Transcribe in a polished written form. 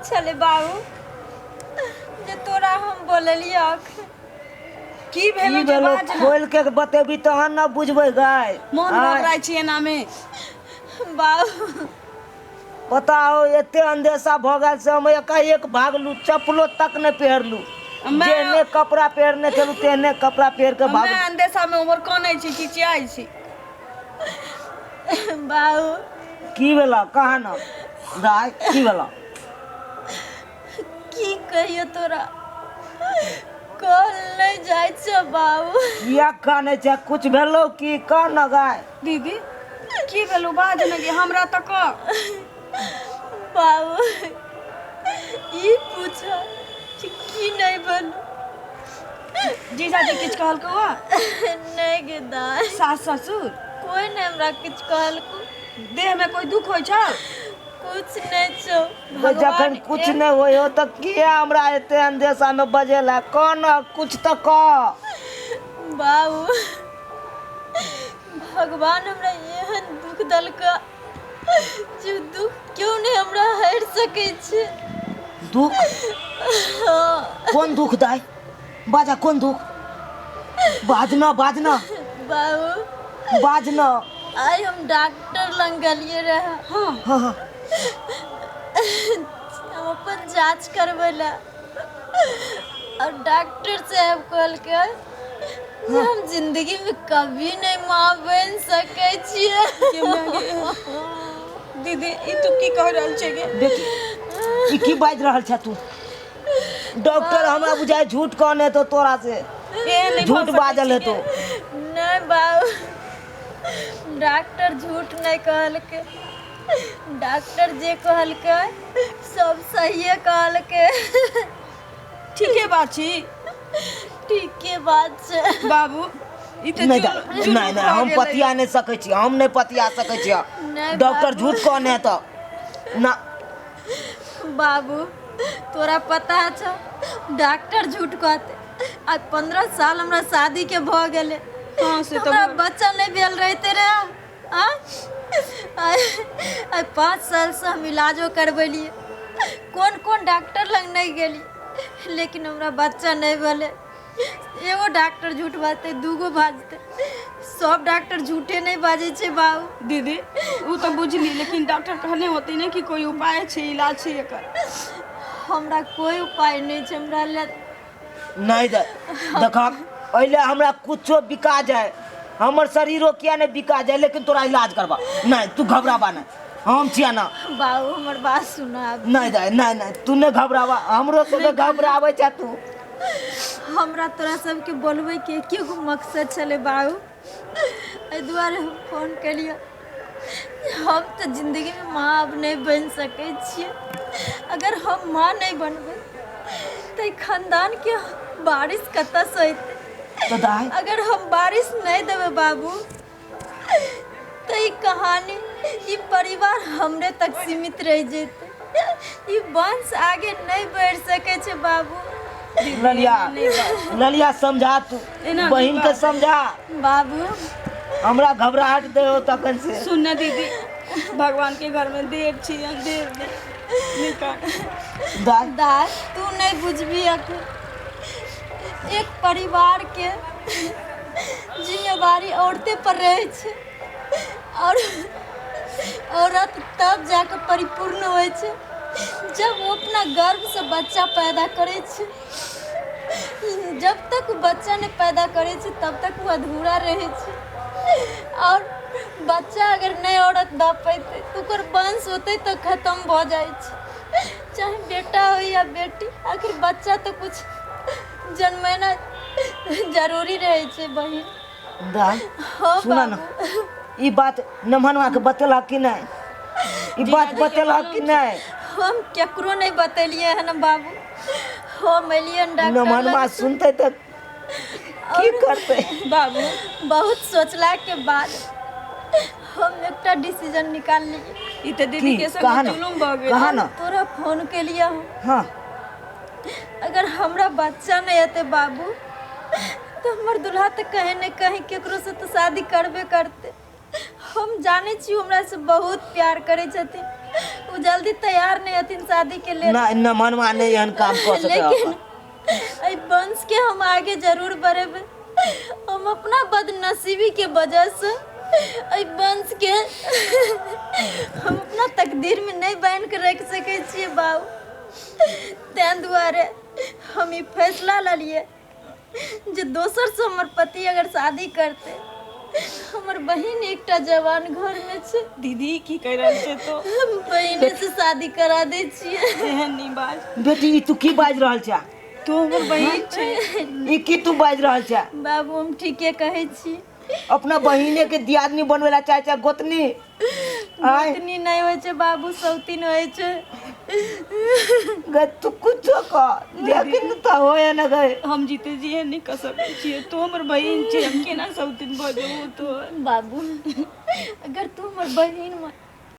छलै बाबू जे तोरा हम बोललियै अखन। की भेलो की जे भेलो बाज ना। खोल के बतेबी तहन न बुझबै गाय मोन आँय, घबराइ छी एना में। बाबू पता हो एते अंदेशा भऽ गेल से हम एकाएक भागलू, चप्पलो तक नहि पहिरलू, जेहने कपड़ा पहिरने छलू तेहने कपड़ा पहिर के भागलू। मैं अंदेशा में उमर कनै छी, चिचियाइ छी। बाबू की भेला कहा न दाय, की भेला? की कहियो तोरा, कहल नहि जाइ छै बाबू। किया कानै छै? कुछ भेलो की? कह न गाय। दीदी, की भेलो? बाज ने गे, हमरा तऽ कह। बाबू, ई पूछ कि की नहि भेलो? जीजाजी किछु कहलकौ? नहि गे दाय। सास ससुर? कोई नहि हमरा किछु कहलकौ। देह में कोई दुख होइ छौ? कुछ नहि छौ। तऽ जखन कुछ नहि होइ हो तऽ किया हमरा एते अंदेशा में बजेला? कह न, कुछ तऽ कह। बाबू, भगवान हमरा एहन दुख देलका जे दुख क्यों नहि हमरा हरि सकै छै। दुख? हाँ। कोन दुख दाय? बाजा, कोन दुख? बाज न, बाज न। बाबू। बाज न। आइ हम डॉक्टर लग गेलियै रहे। हाँ। हाँ हाँ हम अपन जाँच करबै लए, और डॉक्टर साहब कहलकै जे हम जिंदगी में कभी नहीं माँ बन सकै छियै। दीदी, ई तू की कह रहल छै गे? बेटी, ई की बाजि रहल छै तू? डॉक्टर हमरा बुझाय झूठ कहने तो तोरा से। एहन नहि भऽ झूठ सकै बाजल छै हेतो। गे। नहीं बाबू, डॉक्टर झूठ नहीं कहलकै। डॉक्टर जे कहलकै सब सहिए कहलकै। ठीके बात छी? ठीके बात छै बाबू, ई तऽ नहि जुलुम नहि नहि भऽ हम गेलै। पतिया नहि सकै छी, हम नहि पतिया सकै छी। नहि डॉक्टर बाबू। झूठ कहने हेतौ ना? बाबू, तोरा पता छौ डॉक्टर झूठ कहते? आज 15 साल हमरा शादी के भऽ गेलै। हाँ, से तऽ हमरा बच्चा नहि भेल रहिते रहे? आँय, आइ 5 सालसँ हम इलाजो करबेलियै, कोन कोन डॉक्टर लग नहि गेलियै, लेकिन हमरा बच्चा नहि भेलै। एगो डॉक्टर झूठ बाजतै, दूगो बाजतै, सब डॉक्टर झूठे नहि बाजै छै बाबू। दीदी, ओ तऽ बुझली, लेकिन डॉक्टर कहने होती ने कि कोई उपाय छै, इलाज छै एकर? हमरा कोई उपाय नहि छै हमरा लए। नहि दे, देखक, पहिले हमरा कुछो बिका जाए, हमर शरीरो किया नहि बिका जाए, लेकिन तोरा इलाज करबा। नहि, तू घबराबा नहि, हम छिया ना। बाबू, हमर बात सुना। नहि दाइ, नहि नहि, तू नहि घबराबा, हमरो सबके घबराबै छै तू। हमरा तोरा सबके बोलबैके एके गो मकसद छलै बाबू, एहि दुआरे हम फोन केलियै। हम तऽ जिन्दगीमे माँ आब नहि बनि सकै छियै। अगर हम माँ नहि बनबै तऽ ई खानदानके बारिश कतऽसँ एतै? तऽ दाइ, अगर हम बारिश नहि देबै बाबू, तऽ ई कहानी, ई परिवार हमरे तक सीमित रहि जेतै। ई वंश आगे नहि बढ़ि सकै छै बाबू। ललिया, ललिया, समझा तू एना नहि बहिन के। बाज। समझा बाबू। हमरा घबराहट दे हो तखन से। सुन न दीदी, भगवान के घर में देर छी, अंधेर नहीं निकाल। दाइ। दाय, तू नहि बुझबी अखन। एक परिवार के जिम्मेवारी औरते पर रहै छै, और औरत तब जाके परिपूर्ण होइ छै जब ओ अपना गर्भसँ बच्चा पैदा करै छै। जब तक ओ बच्चा नहि पैदा करै छै, तब तक ओ अधूरा रहै छै। आओर बच्चा अगर नहि औरत दऽ पेतै तऽ ओकर वंश ओतहि तक खतम भऽ जाइ छै, चाहे बेटा होइ या बेटी। आखिर बच्चा तऽ कुछ जन्मेनाइ जरूरी रहै छै बहिन। दाइ। हाँ। सुन न। बाबू। ई बात नमहनवा के बतेलक कि नहि? ई बात बतेलक कि नहि? हम केकरो नहि बतेलियै हन बाबू। हम एलियै हन डॉक्टर नमहनवा लग। सुनतै तऽ की करतै? बाबू। बहुत सोचलाके बाद हम एकटा डिसीजन निकाललियै। ई तऽ दीदी की के संग कहा न जुलुम भऽ गेल। कहा न। तोरा फोन केलियै हम। हाँ। अगर हमरा बच्चा नहि हेतै बाबू, तऽ हमर दुल्हा तऽ कहीं ने कहीं केकरोसँ तऽ शादी करबे करतै। हम जानै छी ओ हमरासँ बहुत प्यार करै छथिन। ओ जल्दी तैयार नहि हथिन शादी के लेल। नहि नहि, मनवा नहि एहन काम कऽ सकै। लेकिन एहि वंश के हम आगे जरूर बढ़ेबै। हम अपना बदनसीबी के वजह से एहि वंश के हम अपना तकदीर में नहीं बांध के रख सकै छियै बाबू। तैं दुआरे हम ई फैसला लेलियै जे दोसर से हमर पति अगर शादी करते, हमर बहिन एकटा जवान घर में छै। दीदी, की कहि रहल छै तो? हम बहिने से शादी करा दै छियै। एहन नहि बाज। बेटी, ई तू की बाजि रहल छै? तू हमर बहिन छै। ई की तू बाजि रहल छै? बाबू, हम ठीके कहै छी। अपना बहिने के दियादनी बनबै ला चाहे छै गोतनी आय? गोतनी नहि होइ छै बाबू, सौतीन होइ छै। गै, तू कुछो कह, लेकिन तऽ होए न गै। हम जीते जी एहन नहि कऽ सकै छियै। तू हमर बहिन छै, हम केना सौतीन भऽ जेबौ तो? बाबू, अगर तू हमर बहिन